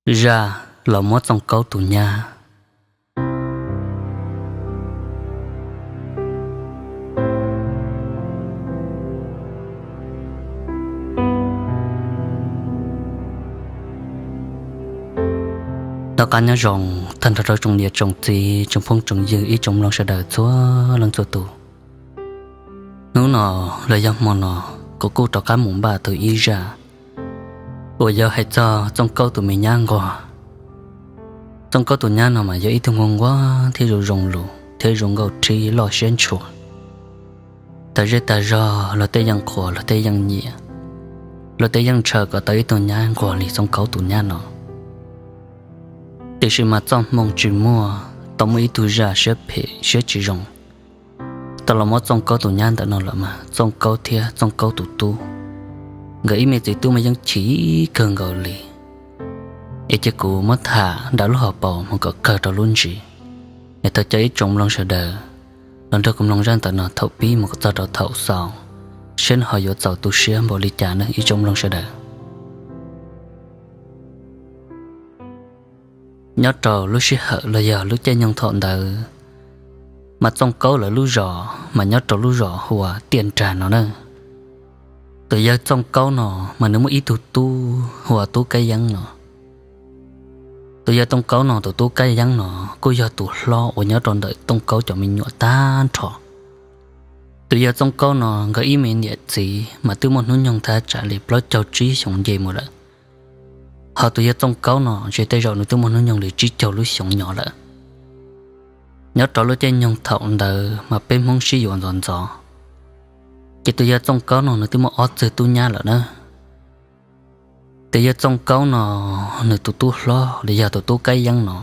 Zaj los muab Txooj Kaub tus nyab. Noj qab nyob zoo tag nrho rau tsoom niam tsoom txiv tsoom phooj tsoom ywg ib tsoom mloog sawv daws txhua leej txhua tus. Hnub no los yog hmo no kuv kuj rov qab mus npaj tau ib zaj uas yog hais txog Txooj Kaub tus me nyab nquag. Txooj Kaub tus nyab no mas yog ib tug nquag nquag thiab zoo zoo lus thiab zoo nkauj rhib loj siab ntshua. Tag zej tag zog luag tej yeej qhuas luag tej yeej nyiam, luag tej yeej ntshaw kom tau ib tug nyab nquag li Txooj Kaub tus nyab no. Tiam sis mas txoj hmoo tsis muaj, tau muaj ib tug zaj siab phem siab tsis zoo tau los muab Txooj Kaub tus nyab ntawm no lawm mas Txooj Kaub thiab Txooj Kaub tus tub nkawd ib me txiv tub mas yeej chim kawg nkaus li. Es cia kuv muab tham nram lub hauv paus mus kom kawg rau lub ntsis, es thov cov ib tsoom mloog sawv daws los nrog kuv mloog zaj ntawm no thaum pib mus kom txog rau thaum xaus, seb nws ho yuav txaus tu siab npaum li cas nawb ib tsoom mloog sawv daws. Nyob rau lub sij hawm los yog lub caij nyoog thaum ntawd mas Txooj Kaub lawv lub zos mas nyob rau lub zos hu ua Tiaj Nrag no na. Tus yawg Txooj Kaub no mas nws muaj ib tug tub hu ua Tub Kab Yeeb no. Tus yawg Txooj Kaub no tus Tub Kab Yeeb no kuj yog tus hlob uas nyob rau ntawm Txooj Kaub cov me nyuam tag nrho. Tus yawg Txooj Kaub no nkawd ib me niam txiv mas twb muaj hnub nyoog thaj tsam li plaub caug tsib xyoos nce mus lawm. Ho tus yawg Txooj Kaub no ntshe tej zaum nws twb muaj hnub nyoog li tsib caug lub xyoos nyob lawm. Nyob rau lub caij nyoog thaum ntawd mas peb Hmoob sib yuav ntxov ntxov, ces tus yawg Txooj Kaub no nws twb muaj ob txwg tub nyab lawm na. Tus yawg Txooj Kaub no nws tus tub hlob los yog tus Tub Kab Yeeb no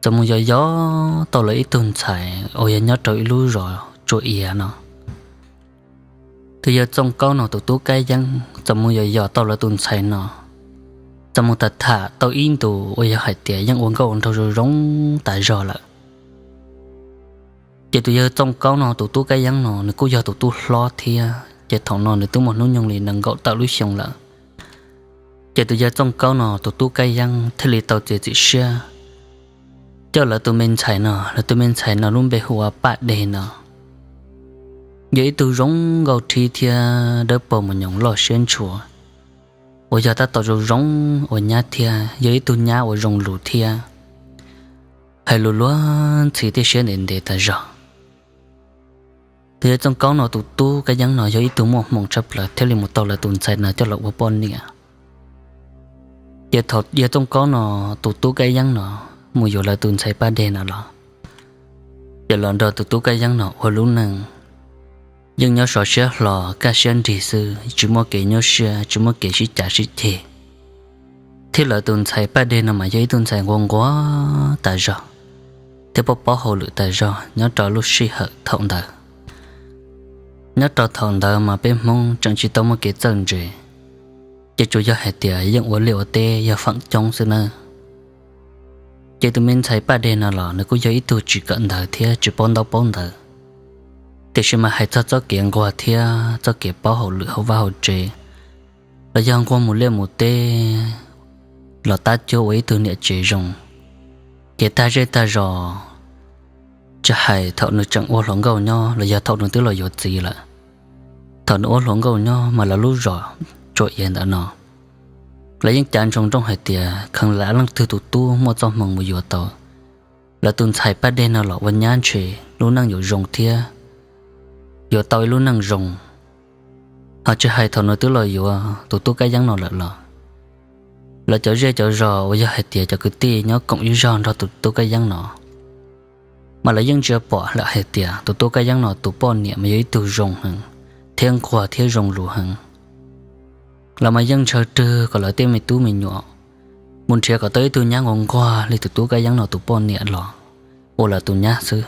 txawm mus yos yos tau lawv ib tug ntxhais uas yog nyob rau ib lub zos Tsua Iav no. Tus yawg Txooj Kaub no tus Tub Kab Yeeb txawm mus yos yos tau lawv tus ntxhais no, txawm mus tham tham tau ib ntus uas yog hais tias yeej ua nkauj ua nraug zoo zoo tas zog lawm. Ces tus yawg Txooj Kaub no tus Tub Kab Yeeb no nws kuj yog tus tub hlob thiab, ces thaum no nws twb muaj hnub nyoog li nees nkaum tawm lub xyoo lawm. Ces tus yawg Txooj Kaub no tus Tub Kab Yeeb thiaj li tau txiav txim siab coj lawv tus me ntxhais no, lawv tus me ntxhais no lub npe hu ua Paj Dej no, yog ib tug zoo nkauj rhib thiab dawb paug mus nyoos loj siab ntshua, uas yog tab tom zoo zoo ua nyab thiab yog ib tug nyab uas zoo lus thiab, hais lus luag ntxhi thiab siab ntev ntev tas zog. Tus yawg Txooj Kaub no tus Tub Kab Yeeb no yog ib tug muaj hmoo tshaj plaws thiaj li mus tau lawv tus ntxhais no coj los ua poj niam. Ces thaum yawg Txooj Kaub no tus Tub Kab Yeeb no mus yuav lawv tus ntxhais Paj Dej no los, ces los nrog tus Tub Kab Yeeb no ua lub neej, yeej nyob sov siab hlo kaj siab nrig xwb, tsis muaj kev nyuaj siab tsis muaj kev sib cav sib ceg. Thiab lawv tus ntxhais Paj Dej no mas yog ib tug ntxhais nquag nquag tas zog thiab paub paub hauj lwm tas zog nyob rau lub sij hawm thaum ntawd. Nyob rau thaum ntawd mas peb Hmoob tseem tsis tau muaj kev txawj ntse, ces tsuas yog hais tias yeej ua liaj ua teb yog feem coob xwb nawb. Ces tus me ntxhais Paj Dej no los nws kuj yog ib tug tsis kawm ntawv thiab tsis paub ntaub paub ntawv, tiam sis mas hais txog txoj kev nquag thiab txoj kev paub hauj lwm hauv vaj hauv tsev, los yog nquag mus liaj mus teb, los tab cuab ua ib tug niam tsev zoo, ces tag zej tag zos, tsis hais thaum nws tseem ua hluas nkauj nyob los yog thaum nws twb los yuav txiv lawm. Thaum nws ua hluas nkauj nyob mas lawv lub zos Tsua Iav ntawm no, lawv yeej cav ntsoov nrooj hais tias kheev lam leej twg tus tub muaj txoj hmoo mus yuav tau lawv tus ntxhais Paj Dej no los ua nyab ntshe lub neej yuav zoo thiab yuav tau ib lub neej zoo. Ho tsis hais thaum nws twb los yuav tus Tub Kab Yeeb no lawm los, lawv cov zej cov zos uas yog hais tias cov kwv tij nyob koom ib zog nrog tus Tub Kab Yeeb no, mas lawv yeej ntsia pom lawm hais tias tus Tub Kab Yeeb no tus poj niam mas yog ib tug zoo heev thiab nquag thiab zoo lus heev. Lawv mas yeej ntshaw rwg kom lawv tej me tub me nyuam mus nrhiav kom tau ib tug nyab nquag nquag li tus Tub Kab Yeeb no tus poj niam los ua lawv tus nyab xwb.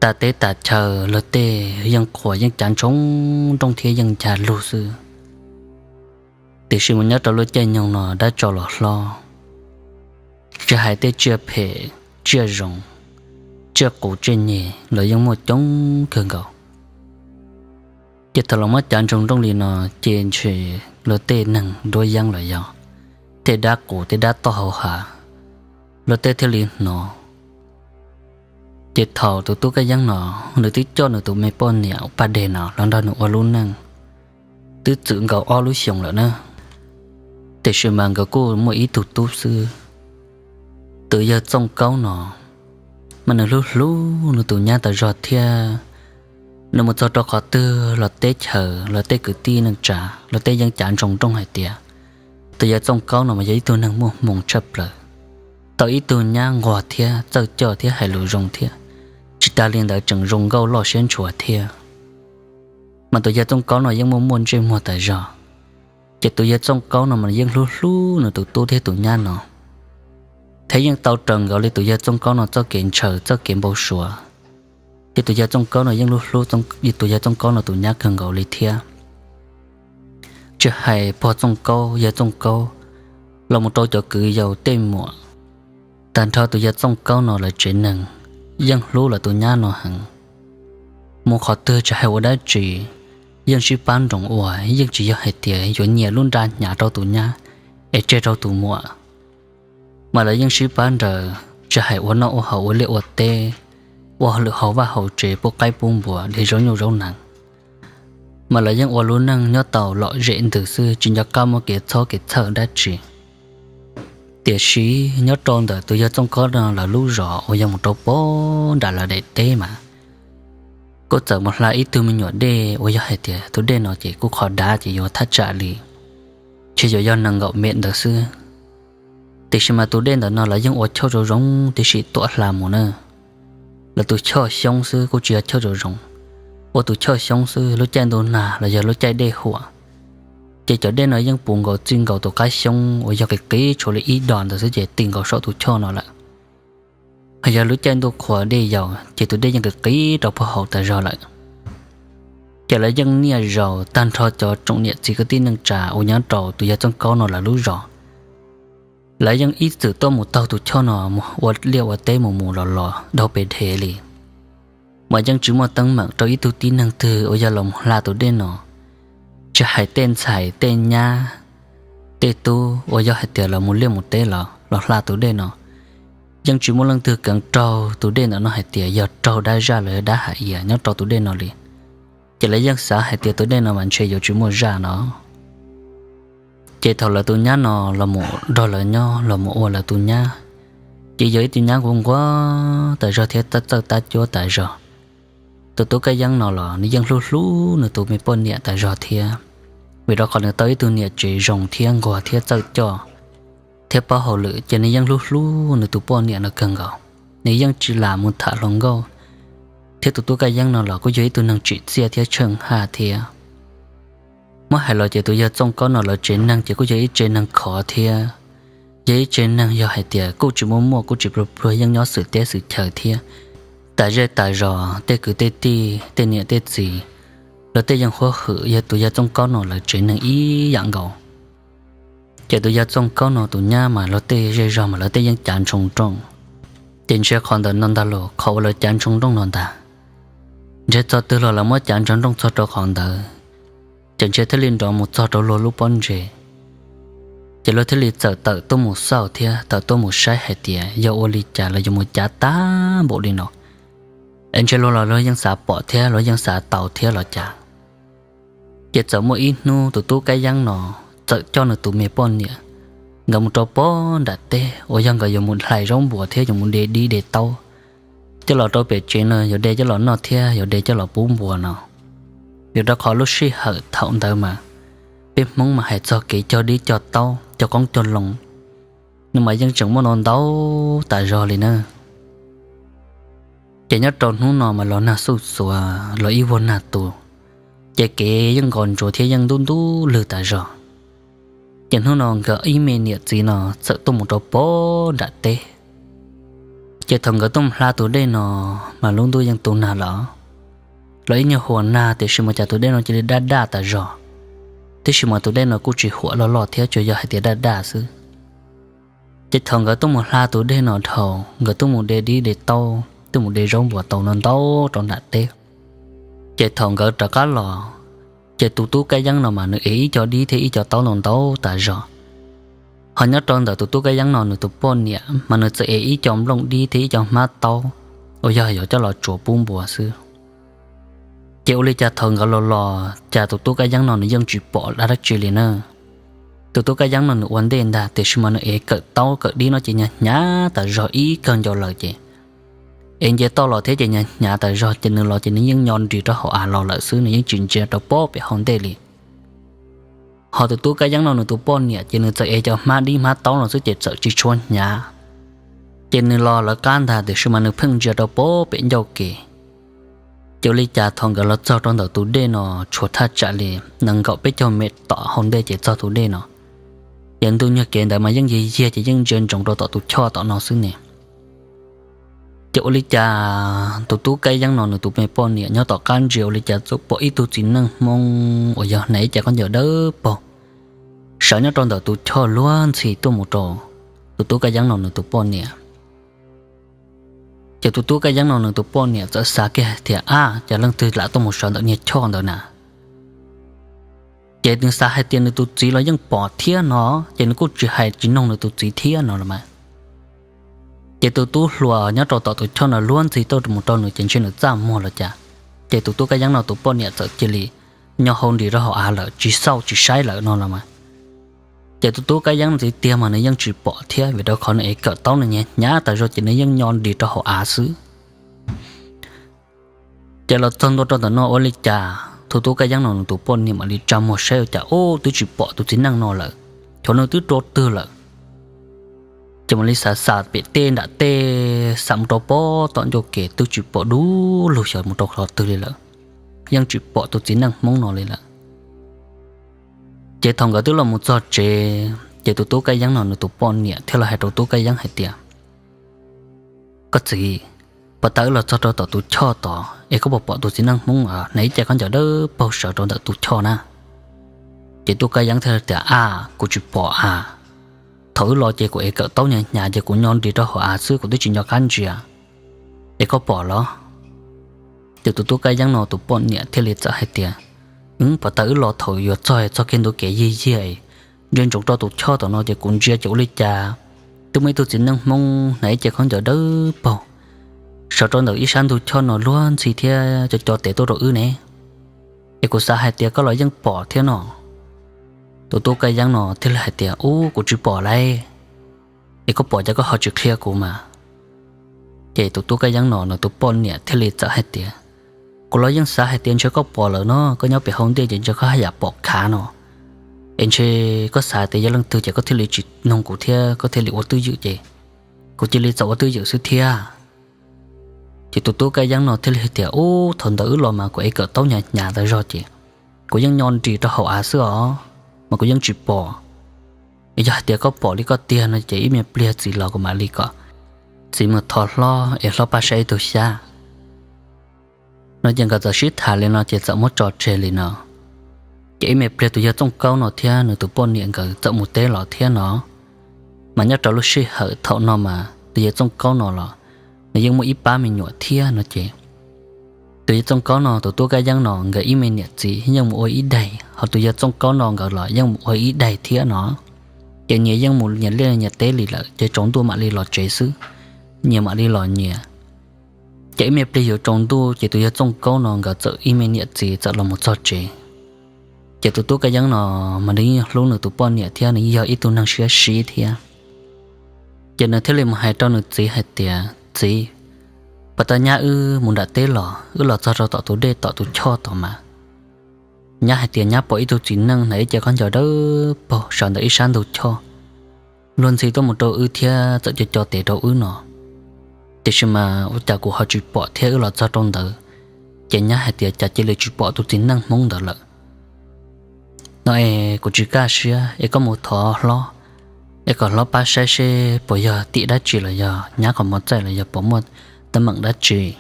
Tas teb tas chaw luag tej yeej qhuas yeej cav ntsoov nrooj thiab yeej ncaj lug xwb. Tiam sis mus nyob rau lub caij nyoog no dab tsov los hlob, tsis hais tej tsiaj phem, tsiaj zoo, tsiaj qus tsiaj nyeg los yeej muaj coob kawg nkaus. Ces thaum los muab cav ntsoov nrooj li no, ces ntshe luag tej neeg nruab yeeb los yog tej dab qus tej dab toj hauv hav, luag tej thiaj li hnov. Ces thaum tus tub Kab Yeeb no, nws twb coj nws tus me poj niam paj deg no los nrog nws ua lub neej twb txwm nkaus ob lub xyoos lawm na, tiam sis mas nkawd kuj muaj ib tug tub xwb. Tus yawg Txooj Kaub no mas nws hlub hlub nws tus nyab tas zog thiab. Nws mus txog rau qhov twg los teb chaws los tej kwv tij neej tsa los tej yeej cav ntsoov nrooj hais tias tus yawg Txooj Kaub no mas yog ib tug neeg muaj hmoo tshaj plaws, tau ib tug nyab nquag thiab txawj coj thiab hais lus zoo thiab. Tsis tas li ntawd tseem zoo nkauj loj siab ntshua thiab. Mas tus yawg Txooj Kaub no yeej muaj muaj ntsej muag tas zog. Ces tus yawg Txooj Kaub no mas yeej hlub hlub nws tus tub thiab tus nyab no, thiab yeej tau raws nkaus li tus yawg Txooj Kaub no txoj kev ntshaw txoj kev npau suav. Ces tus yawg Txooj Kaub no yeej hlub hlub tus yawg Txooj Kaub no tus nyab kawg nkaus li thiab. Tsis hais pog Txooj Kaub yawg Txooj Kaub los mus rau cov kwv yau tej muam, tag nrho tus yawg Txooj Kaub no lawv tsev neeg yeej hlub lawv tus nyab no heev. Mus qhov twg tsis hais ua dab tsi, yeej sib pab nroos ua, yeej tsis yog hais tias yuav nyiam lub nra hnyav rau tus nyab es tseg rau tus muam. Mas lawv yeej sib pab nraws, tsis hais ua noj ua haus ua liaj ua teb, ua lwm hauv vaj hauv tsev pub qaib pub npua de zaub nyuj zaub nees. Mas lawv yeej ua lub neej nyob tau lom zem ntws xwb tsis nco qab muaj kev txhob kev txhawj dab tsi. Tiam sis nyob rau ntawm tus yawg Txooj Kaub no lawv lub zos uas yog mus rau pem nram lawv daim teb mas kuj txawm mus hla ib tug me nyuam dej uas yog hais tias tus dej no ces kuj qhov dav ces yuav thaj tsam li, ces yuav yog nees nkaum mev ntawd xwb. Tiam sis mas tus dej ntawm no lawv yeej ua choj zoo zoo tib si tuam hla mus na. Lawv tus choj xyoob xwb kuj tsis yog choj zoo zoo, ua tus choj xyoob xwb lub caij ntuj nag los yog lub caij dej huam, ces cov dej no yeej puv nkaus txij nkaus tus qab xyoob uas yog qis qis tshuav li ib dos ntawd xwb ces tig nkaus saum tus choj no lawm. Hos yog lub caij ntuj qhua dej yau ces tus dej yeej qis qis rau pem hauv tas zog lawm. Ces lawv yeej niaj zaus tag nrho cov tsoom niam txiv kwv tij neej tsa uas nyob rau tus yawg Txooj Kaub no lawv lub zos, lawv yeej ib txwm tuaj mus taug tus choj no mus ua liaj ua teb mus mus los los dhau pes dhev li. Mas yeej tsis muaj teeb meem rau ib tug tib neeg twg uas yog los mus hla tus dej no, tsis hais tej ntxhais tej nyab tej tub uas yog hais tias los mus liaj mus teb los los hla tus dej no, yeej tsis muaj leej twg kheev raug tus dej ntawm no hais tias yog raug dab zaj los yog dab hav iav nyob rau tus dej no li. Ces lawv yeej xav hais tias tus dej no mas ntshe yuav tsis muaj zaj no. Ces thaum lawv tus nyab no los mus nrog lawv nyob los mus ua lawv tus nyab, ces yog ib tug nyab nquag nquag tas zog thiab txawj tab cuab tas zog. Tus tub Kab Yeeb no los nws yeej hlub hlub nws tus me poj niam tas zog thiab, vim rau qhov nws tau ib tug niam tsev zoo thiab nquag thiab txawj coj thiab paub hauj lwm ces nws yeej hlub hlub nws tus poj niam no kawg nkaus. Nws yeej tsis lam mus tham hluas nkauj, thiab tus tub Kab Yeeb no los kuj yog ib tug neeg tsim txiaj thiab tsheej haj thiab. Muab hais los ces tus yawg Txooj Kaub no lawv tsev neeg ces kuj yog ib tsev neeg khov thiab, yog ib tsev neeg yog hais tias kuj tsis muaj muaj kuj tsis pluag pluag yeej nyob xwm teb xwm chaw thiab. Tas zej tas zos tej kwv tej tij tej niam tej txiv, lawv tej yeej huab hwm yog tus yawg Txooj Kaub no lawv tsev neeg ib yam nkaus. Ces tus yawg Txooj Kaub no tus nyab mas lawv tej zej zog mas lawv tej yeej cav ntshoo nrooj. Ces ntshe qhov ntawm no ntag los qhov uas lawv cav ntshoo nrooj no ntag, ntshe txog twg los lawv muab cav ntshoo nrooj txog rau qhov ntawd, ces ntshe thiaj li nrov mus txog rau luag lub pob ntseg. Ces luag thiaj li txawm tawm tuaj mus xauj thiab tawm tuaj mus saib hais tias yog ua li cas los yuav mus cav tag npaum li no. Es ntshe luag los luag yeej xav pom thiab luag yeej xav tau thiab los cas. Ces txawm muaj ib hnub tus tub Kab Yeeb no txawm coj nws tus me poj niam, nkawd mus rau pem nram teb uas yog nkawd yuav mus hlais zaub npua thiab yuav mus de dib de taub, coj los rau pem tsev no yuav de coj los noj thiab yuav de coj los pub npua no. Vim rau qhov lub sij hawm thaum ntawd mas peb Hmoob mas hais txog kev cog dib cog taub cog qoob cog loo, nws mas yeej tseem muaj ntau ntau tas zog li na. Ces nyob rau hnub no mas los nag xuj xuav los ib vuag nag tu, ces kev yeej nqos ntsuav thiab yeej ntub ntub lwg tas zog. Ces hnub no nkawd ib me niam txiv no txawm tuaj mus rau pem nram teb. Ces thaum nkawd tuaj mus hla tus dej no mas lub ntuj yeej tu nag lawm, los ib nyuag huas nag tiam sis mas cas tus dej no cia li daj daj tas zog, tiam sis mas tus dej no kuj tsis huam loj loj thiab tsuas yog hais tias daj daj xwb. Ces thaum nkawd tuaj mus hla tus dej no dhau, nkawd tuaj mus de dib de taub tuaj mus de zaub npua tau ntau ntau rau nram teb. Ces thaum nkawd rov qab los, ces tus tub Kab Yeeb no mas nws ev ib co dib thiab ib co taub ntau ntau tas zog. Ho nyob rau ntawm tus tub kab yeeb no nws tus poj niam mas nws txawm ev ib co nplooj dib thiab ib co hmab taub uas yog yuav coj los tsuav pub npua xwb. Ces ua li cas thaum nkawd los los cas tus tub kab yeeb no nws yeej tsis pom dab tsi li na. Tus tub kab yeeb no nws ua ntej ntag tiam sis mas nws ev kawm taub kawm dib no ces hnyav hnyav tas zog ib kawg ncaus lawm ces ev nce toj los thiab ces hnyav hnyav tas zog ces nws los ces nws yeej nyo nris rau hauv av los lawm xwb, nws yeej tsis ntsia rau pob pem hauv ntej li. Ho tus tub kab yeeb no nws tus poj niam ces nws txawm ev cov hmab dib hmab taub no xwb ces txawm tsis tshua hnyav. Ces nws los lawv qab ntag tiam sis mas nws pheej ntsia rau pob pem ncauj kev. Ces ua li cas thaum nkawd los txog rau ntawm tus dej no tshuav thaj tsam li nees nkaum peb caug mev tom hauv ntej ces txog tus dej no. Ces ntu nyuag kev ntawd mas yeej yig yiag ces yeej ntsia ntsoov rau tom tus choj tom no xwb ne. Ces ua li cas tus tub kab yeeb no nws tus me poj niam nyob tom qab ntsia ua li cas txawm pom ib tug txiv neej Hmoob uas yog hnav ib ce khaub ncaws dawb paug sawv nyob rau ntawm tus choj luag ntxhi tuaj mus rau tus tub kab yeeb no nws tus poj niam. Ces tus tub kab yeeb no nws tus poj niam txawm xav kiag tias, ab, cas leej twg lam tuaj mus sawv ntawm niag choj ntawd na. Ces nws xav hais tias nws tus txiv los yeej pom thiab no, ces nws kuj tsis hais tsis noog nws tus txiv thiab no los mas. Ces tus tub hluas nyob rau tom tus choj no luag ntxhi tuaj mus rau nws ces ntshe nws txaj muag los cas. Ces tus tub kab yeeb no tus poj niam txawm cia li nyo hau nris rau hauv av lawm tsis xauj tsis saib lawm no los mas. Ces tus tub kab yeeb ntxiv tiag mas nws yeej tsis pom thiab vim rau qhov nws ev kawm taub nws hnyav hnyav tas zog ces nws yeej nyo nris rau hauv av xwb. Ces los txog ntua rau ntawm no ua li cas tus tub kab yeeb no nws tus poj niam mam li tsa muag saib ua cas ub twb tsis pom tus txiv neej no lawm, xyov nws twb rau twg lawm. Ces mam li xav xav pem tej nram tej, xav mus rau pob tom ncauj kev twb tsis pom dub lug xyov mus rau qhov twg li lawm, yeej tsis pom tus txiv neej Hmoob no li lawm. Ces thaum nkawd twb los mus txog tsev ces tus tub kab yeeb no nws tus poj niam thiaj los hais rau tub kab yeeb hais tias, koj txiv, puag ta wb los txog rau tom tus choj tod es koj puas pom tus txiv neej Hmoob hnav ib ce khaub ncaws dawb paug sawv rau ntawm tus choj na? Ces tub kab yeeb thiaj tias, ab, kuv tsis pom a. Thaum wb los ces kuv ev kawm taub hnyav hnyav ces kuv nyo nris rau hauv av xwb kuv twb tsis nco qab ntsia, es koj pom los? Ces tus tub kab yeeb no tus poj niam thiaj li txawm hais tias, wb puag ta wb los thaum yuav txog txog kiag ntu kev yig yiag, ntsia ntsoov rau tus choj tom no ces kuv ntsia ces ua li cas twb muaj ib tug txiv neej Hmoob hnav ib ce khaub ncaws dawb paug sawv rau ntawm ib sab ntug choj no luag ntxhi thiab co co tes tuaj rau wb ne. Es kuv xav hais tias koj los yeej pom thiab no. Tus tub kab yeeb no thiaj li hais tias, ub, kuv tsis pom lauj. Es koj pom ces koj ho tsis qhia kuv mas. Ces tus tub kab yeeb no nws tus poj niam thiaj li txawm hais tias, kuv los yeej xav hais tias ntshe koj pom lawm no, koj nyob pem hauv ntej ces ntshe koj haj yam pom khav no. Es ntshe koj xav tias yog leej twg ces koj thiaj li tsis noog kuv thiab koj thiaj li ua twj ywm ces kuv cia li txawm ua twj ywm xwb thiab. Ces tus tub kab yeeb no thiaj li hais tias, ub, thaum ntawd wb los mas kuv ev kawm taub hnyav hnyav tas zog ces kuv yeej nyo nris rau hauv av xwb os, mas kuv yeej tsis pom. Yog hais tias koj pom li koj tiag no ces ib me pliag txiv los kuv mam li kom txiv mus thov hlob es hlob pab saib ib tug xyab. No ces nkawd txawm sib tham li no ces txawm muab tso tseg li no. Ces ib me pliag tus yawg Txooj Kaub no thiab nws tus poj niam nkawd txawm mus teb los thiab no. Mas nyob rau lub sij hawm thaum no mas tus yawg Txooj Kaub no los nws yeej muaj ib pab me nyuam thiab no ces tus yawg Txooj Kaub no tus tub kab yeeb no nkawd ib me niam txiv yeej mus ua ib daig, ho tus yawg Txooj Kaub no nkawd los yeej mus ua ib daig thiab no. Ces nyias yeej mus nyias liaj nyias teb li lawm ces tsaus ntuj mam li los tsev xwb, nyias mam li los nyias. Ces ib me pliag yuav tsaus ntuj ces tus yawg Txooj Kaub no nkawd txawm ib me niam txiv txawm los mus txog tsev. Ces tus tub kab yeeb no mas nws yeej hlub nws tus poj niam thiab nws yog ib tug neeg siab sib thiab. Ces nws thiaj li mus hais rau nws txiv hais tias, txiv, puag ta nyab wb mus nram teb los, wb los txog rau tom tus dej tom tus choj tod mas nyab hais tias nyab pom ib tug txiv neej hnav ib ce khaub ncaws dawb paug sawv ntawm ib sab ntug choj, luag ntxhi tuaj mus rau wb thiab txawm co co tes rau wb no. Tiam sis mas ua cas kuv ho tsis pom thiab wb los txog rau ntawd, ces nyab hais tias cas cia li tsis pom tus txiv neej Hmoob ntawd lawm. No es kuv tsis kaj siab es koj mus thov hlob, es kom hlob pab saib seb puas yog tim dab tsi los yog nyab qhov muag txaij los yog puas muaj teeb meem dab tsi.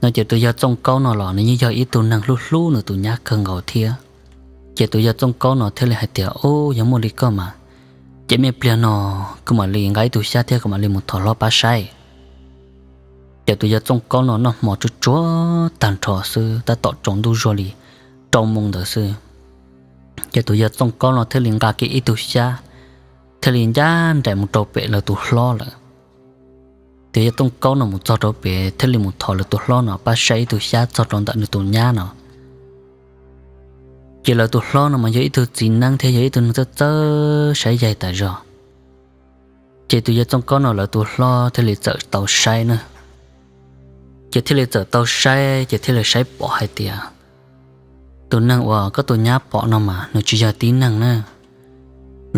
No ces tus yawg Txooj Kaub no los nws yeej yog ib tug neeg hlub hlub nws tus nyab kawg nkaus thiab. Ces tus yawg Txooj Kaub no thiaj li hais tias, ub, yog muaj li koj mas, ces me pliag no kuv mam li nqa ib tug xyab thiab kuv mam li mus thov hlob pab saib. Ces tus yawg Txooj Kaub no noj hmo tsuag tsuag tag nrho xwb tab tom tsaus ntuj zuag li rau moos ntawd xwb. Ces tus yawg Txooj Kaub no thiaj li nqa kiag ib tug xyab thiaj li ncaj nraim mus rau pem lawv tus hlob lawm. Tus yawg Txooj Kaub no mus txog rau pem thiaj li mus thov lawv tus hlob no pab saib ib tug xyab txog rau ntawm nws tus nyab no. Ces lawv tus hlob no mas yog ib tug txiv neeb thiab yog ib tug neeg txawj txawj saib yaig tas zog. Ces tus yawg Txooj Kaub no lawv tus hlob thiaj li txawm tau saib na. Ces thiaj li txawm tau saib ces thiaj li saib pom hais tias tus neeg uas koj tus nyab pom no mas nws tsis yog tib neeg na.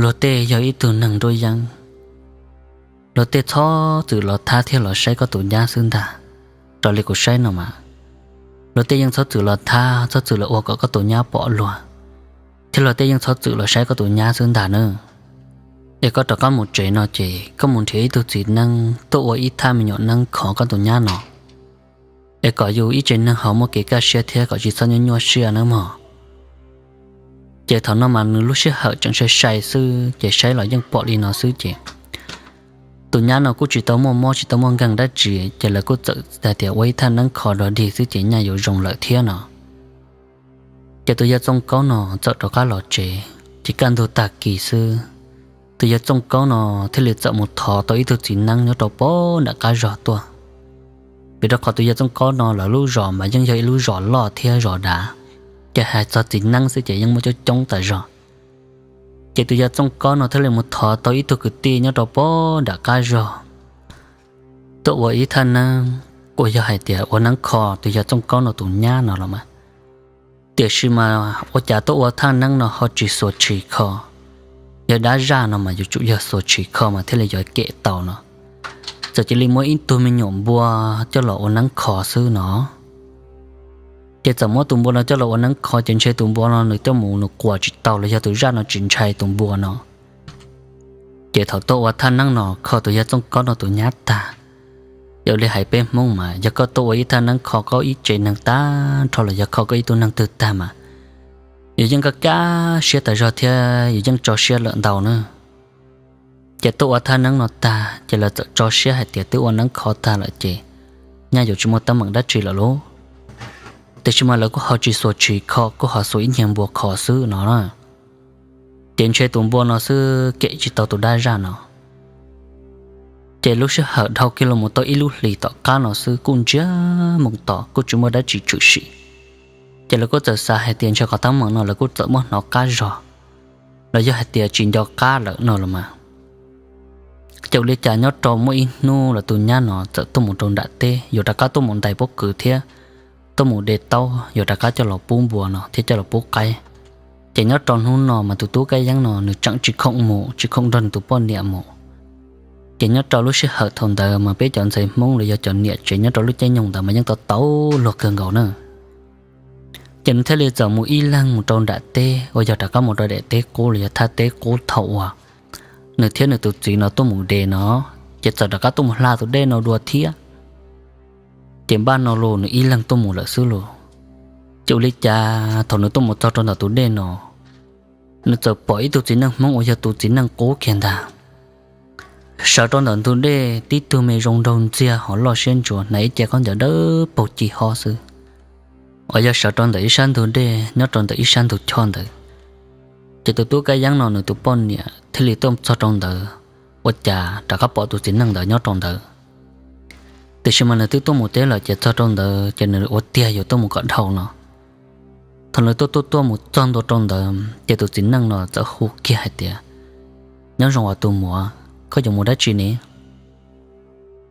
Luag tej yog ib tug neeg nruab yeeb. Luag tej txhob txwm los thab thiab los saib koj tus nyab xwb ntag. Raws li kuv saib no mas, luag tej yeej txhob txwm los thab, txhob txwm los ua kom koj tus nyab pom luag, thiab luag tej yeej txhob txwm los saib koj tus nyab xwb ntag na. Es koj rov qab mus tsev no ces koj mus nrhiav ib tug txiv neeb tuaj ua ib thaj me nyuam neeb kho koj tus nyab no, es kom yus ib tsev neeg ho muaj kev kaj siab thiab kom tsis txhob nyuaj nyuaj siab nawb mog. Ces thaum no mas nws lub sij hawm tseem sai sai xwb ces saib los yeej pom li no xwb ces tus nyab no kuj tsis tau muaj mob tsis tau muaj nkeeg dab tsi, ces lawv kuj txawm hais tias ua ib thaj neeb kho dog dig xwb ces nyaj yuav zoo lawm thiab no. Ces tus yawg Txooj Kaub no txawm rov qab los tsev, ces kaj ntug tag kis xwb, tus yawg Txooj Kaub no thiaj li txawm mus thov tau ib tug txiv neeb nyob rau pem nram qab zog tuaj. Vim rau qhov tus yawg Txooj Kaub no lawv lub zos mas yeej yog ib lub zos loj thiab zos dav, ces hais txog txiv neeb xwb ces yeej muaj coob coob tas zog. Ces tus yawg Txooj Kaub no thiaj li mus thov tau ib tug kwv tij nyob rau pem nram qab zog tuaj ua ib thaj neeb, uas yog hais tias ua neeb kho tus yawg Txooj Kaub no tus nyab no los mas. Tiam sis mas ua cas tuaj ua thaj neeb no ho tsis xuas tshis kho? Yog dab zaj no mas yuav tsum yog xuas tshis kho mas thiaj li yuav kem tau no. Txawm cia li muab ib tug me nyuam npua coj los ua neeb kho xwb no. Ces txawm muab tus npua no coj los ua neeb kho ces ntshe tus npua no nws coj mus nws quas tsis tau los yog tus zaj no tsis ntshai tus npua no. Ces thaum tuaj ua thaj neeb no kho tus yawg Txooj Kaub no tus nyab tag, yog li hais peb Hmoob mas yog koj tuaj ua ib thaj neeb kho koj ib tsev neeg tag nrho los yog kho koj ib tug neeg twg tag mas, yus yeej kaj kaj siab tas zog thiab yus yeej tso siab lawm ntau na. Ces tuaj ua thaj neeb no tag ces lawv txawm tso siab hais tias twb ua neeb kho tag lawm ces nyaj yuav tsis muaj teeb meem dab tsi lawm lauj. Tiam sis mas lawv kuj ho tsis xuas tshis kho, kuj ho xuas ib nyuag npua kho xwb no. Ces ntshe tus npua no xwb kem tsis tau tus dab zaj no. Ces lub sij hawm dhau kiag los mus tau ib lub hlis tom qab no xwb kuj ntsiag moo to kuj tsis muaj dab tsi tshwm sim. Ces lawv kuj txawm xav hais tias ntshe qhov teeb meem no lawv kuj txawm muab hnov qab zog, los yog hais tias tsis nco qab lawm no los mas. Ces ua li cas nyob rau muaj ib hnub lawv tus nyab no txawm tuaj mus rau nram teb yuav rov qab tuaj mus ntais pob kws thiab tuaj mus de taub yuav rov qab coj los pub npua no thiab coj los pub qaib. Ces nyob rau hnub no mas tus tub Kab Yeeb no nws tseem tsis khoom mus tsis khoom nrog nws tus poj niam mus. Ces nyob rau lub sij hawm thaum ntawd mas peb cov ntxhais Hmoob los yog cov niam tsev nyob rau lub caij nyoog ntawd mas yeej tau tau luag kawg nkaus na. Ces nws thiaj li txawm mus ib leeg mus rau nram teb uas yog rov qab mus rau daim teb qub los yog thaj teb qub thaum uas nws thiab nws tus txiv no tuaj mus de no, ces txawm rov qab tuaj mus hla tus dej no dua thiab. Ces npaj no los nws ib leeg tuaj mus lawm xwb los. Ces ua li cas thaum nws tuaj mus txog rau ntawm tus dej no, nws txawm pom ib tug txiv neej Hmoob uas yog tus txiv neej qub kiag ntag, sawv rau ntawm ntug dej tib tug me zoo nraug ntxiag ho loj siab ntsuas hnav ib ce khaub ncaws dawb paug ci hob xwb, uas yog sawv rau ntawm ib sab ntug dej nyob rau ntawm ib sab ntug choj ntawd. Ces tus tub Kab Yeeb no nws tus poj niam thiaj li tuaj txog rau ntawd, ua cas rov qab pom tus txiv neej ntawd nyob rau ntawd. Tiam sis mas nws twb tuaj mus teb lawm ces txog rau ntawd ces nws ua tiag yuav tuaj mus kom dhau no. Thaum nws tuaj tuaj tuaj mus txog ntua rau ntawd ces tus txiv neej no txawm hu kiag hais tias, Nyob zoo os tus muam, koj yuav mus dab tsi ne?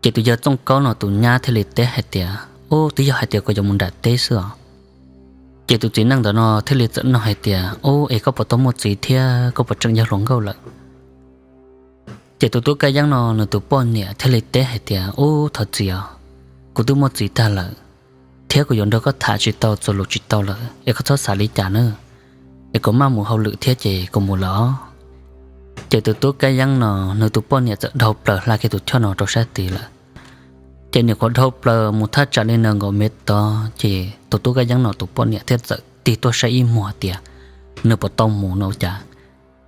Ces tus yawg Txooj Kaub no tus nyab thiaj li teb hais tias, Ub, twb yog hais tias kuv yuav mus nram teb xwb os. Ces tus txiv neej ntawd no thiaj li txawm nug hais tias, Ub, es koj puas tau muaj txiv thiab koj puas tseem yog hluas nkauj lawm? Ces tus tub Kab Yeeb no nws tus poj niam thiaj li teb hais tias, Ub, thov txim os, kuv twb muaj txiv tag lawm, thiab kuv yuav nrog koj tham tsis tau txuas lus tsis tau lawm es koj txhob xav li cas na, es kuv maj mus hauj lwm thiab ces kuv mus lawm os. Ces tus tub Kab Yeeb no nws tus poj niam txawm dhau plaws hla kiag tus choj no rau sab tid lawm. Ces nim qhuav dhau plaws mus thaj tsam li nees nkaum mev tod ces tus tub Kab Yeeb no tus poj niam thiaj txawm tig tuaj saib ib muag tias nws puas tau mus no cas.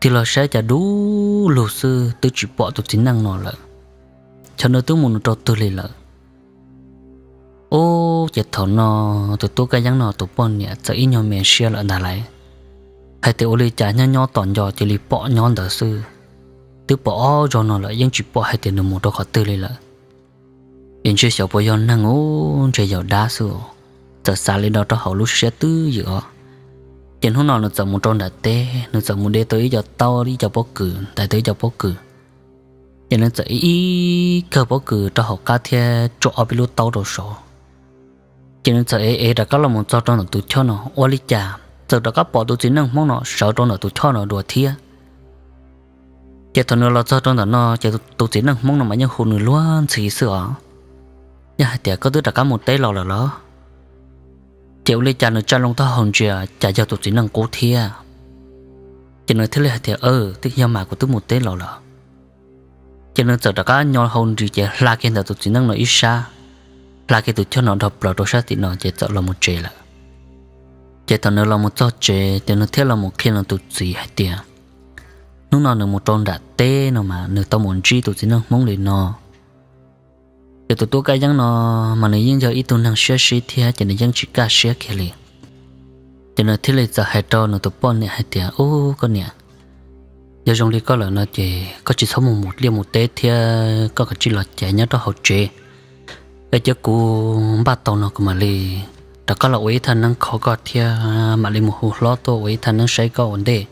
Tig los saib cas dub lug xwb twb tsis pom tus txiv neej no lawm. Xyov nws twb mus nws rau twg li lawm. Ub, ces thaum no tus tub Kab Yeeb no tus poj niam txawm ib nyuag me siab lawm ntag lauj, hais tias ua li cas nyob nyob tom nco cia li pom nyob ntawd xwb. twb pom ob zaug no lawm yeej tsis pom hais tias nws mus rau qhov twg li lawm. Es ntshe xyov puas yog neeg ub, ntshe yog dab xwb. Txawm xav li no rau hauv lub siab twb ywm os. Ces hnub no nws txawm mus rau nram teb, nws txawm mus de tau ib co taub, ib co pob kws, ntais tau ib co pob kws. Ces nws txawm ib kawg pob kws rau hauv qab thiab tsuam ob peb lub taub rau saud. Ces nws txawm ev ev rov qab los mus txog rau ntawm tus choj no, ua li cas txawm rov qab pom tus txiv neej Hmoob no sawv rau ntawm tus choj no dua thiab. Ces thaum nws los txog rau ntawm no ces tus txiv neej Hmoob no mas yeej hu nws luag ntxhi xwb os, yeej hais tias, Koj twb rov qab mus teb los lawm los? Ces ua li cas nws tsa loo taub hau ntsia cas yog tus txiv neej qub thiab. Ces nws thiaj li hais tias, Twb yog mas, kuv twb mus teb los lawm. Ces nws txawm rov qab nyo hau nris ces hla kiag ntawm tus txiv neej no ib sab, hla kiag tus choj no dhau plaws rau sab tim no ces txawm los mus tsev lawm. Ces thaum nws los mus txog tsev ces nws thiaj los mus qhia nws tus txiv hais tias hnub no nws mus rau nram teb no mas nws tau mus ntsib tus txiv neej Hmoob li no. Ces tus tub Kab Yeeb no mas nws yeej yog ib tug neeg siab sib thiab ces nws yeej tsis kaj siab kiag li. Ces nws thiaj li txawm hais rau nws tus poj niam hais tias, Ub, koj niam, yog zoo li koj lawm no ces koj tsis txhob mus mus liaj mus teb thiab, koj kav tsij los caiv nyob rau hauv tsev, es cia kuv npaj tau no kuv mam li rov qab los ua ib thaj neeb kho koj thiab mam li mus hu hlob tuaj ua ib thaj neeb saib koj ua ntej.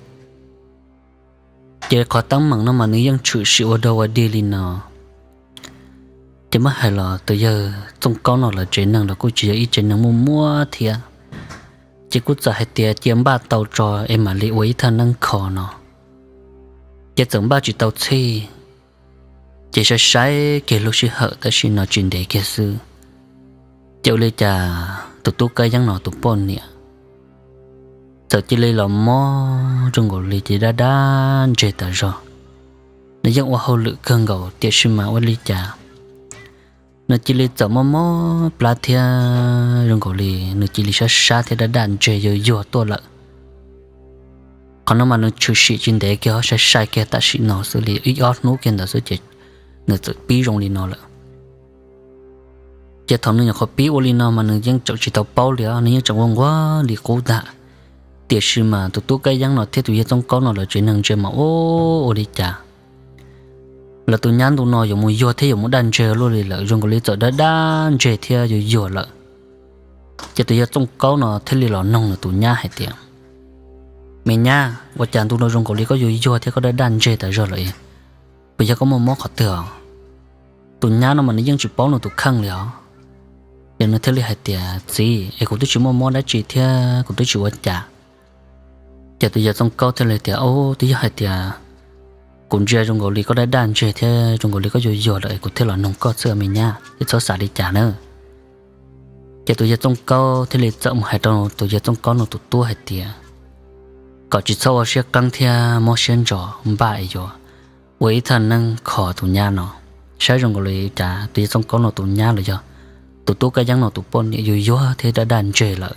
Ces qhov teeb meem no mas nws yeej tshwm sim ua dog ua dig li no. Ces muab hais los tus yawg Txooj Kaub no lawv tsev neeg los kuj tsis yog ib tsev neeg muaj muab thiab. Ces kuj txawm hais tias cia npaj tau tso es mam li ua ib thaj neeb kho no. Ces txawm npaj tsis tau txhij, ces saib saib kiag lub sij hawm tam sim no tsis ntev kiag xwb, ces ua li cas tus tub Kab Yeeb no tus poj niam txawm cia li los mob zoo nkaus li ces daj daj ntseg tas zog. Nws yeej ua hauj lwm kawg nkaus tiam sis mas ua li cas nws cia li txawm mob mob plab thiab zoo nkaus li nws cia li sab sab thiab daj daj ntseg yuag yuag tuaj lawm. Qhov no mas nws tshwm sim tsis ntev kiag, sai sai kiag tam sim no xwb li ib ob hnub kiag ntawd xwb ces nws txawm pib zoo li no lawm. Ces thaum nws nyuam qhuav pib ua li no mas nws yeej tseem tsis tau paub li os, nws yeej tseem ua nquag li qub ntag. Tiam sis mas tus tub Kab Yeeb no thiab tus yawg Txooj Kaub no lawv tsev neeg ntsia mas ua, ua li cas lawv tus nyab ntu no yuav mus yuag thiab yuav mus daj ntseg luaj li lawm, zoo nkaus li txawm daj daj ntseg thiab yuag yuag lawm. Ces tus yawg Txooj Kaub no thiaj li los noog nws tus nyab hais tias, Me nyab, ua cas ntu no zoo nkaus li koj yuag yuag thiab koj daj daj ntseg tas zog lawm, puas yog koj muaj mob qhov twg os? Tus nyab no mas nws yeej tsis paub nws tus kheej li os. Ces nws thiaj li hais tias, Txiv, es kuv twb tsis muaj mob dab tsi thiab kuv twb tsis ua cas. Ces tus yawg Txooj Kaub thiaj li tias, Au, twb yog hais tias kuv ntsia zoo nkaus li koj daj daj ntseg thiab zoo nkaus li koj yuag yuag lawm es kuv thiaj los noog koj xwb me nyab, es txhob xav li cas na. Ces tus yawg Txooj Kaub thiaj li txawm mus hais rau tus yawg Txooj Kaub no tus tub hais tias kom tsis txhob ua siab qeeb thiab mob siab ntso, npaj es yuav ua ib thaj neeb kho tus nyab no, saib zoo nkaus li cas tus yawg Txooj Kaub no tus nyab los yog tus tub Kab Yeeb no tus poj niam yuag yuag thiab daj daj ntseg lawm.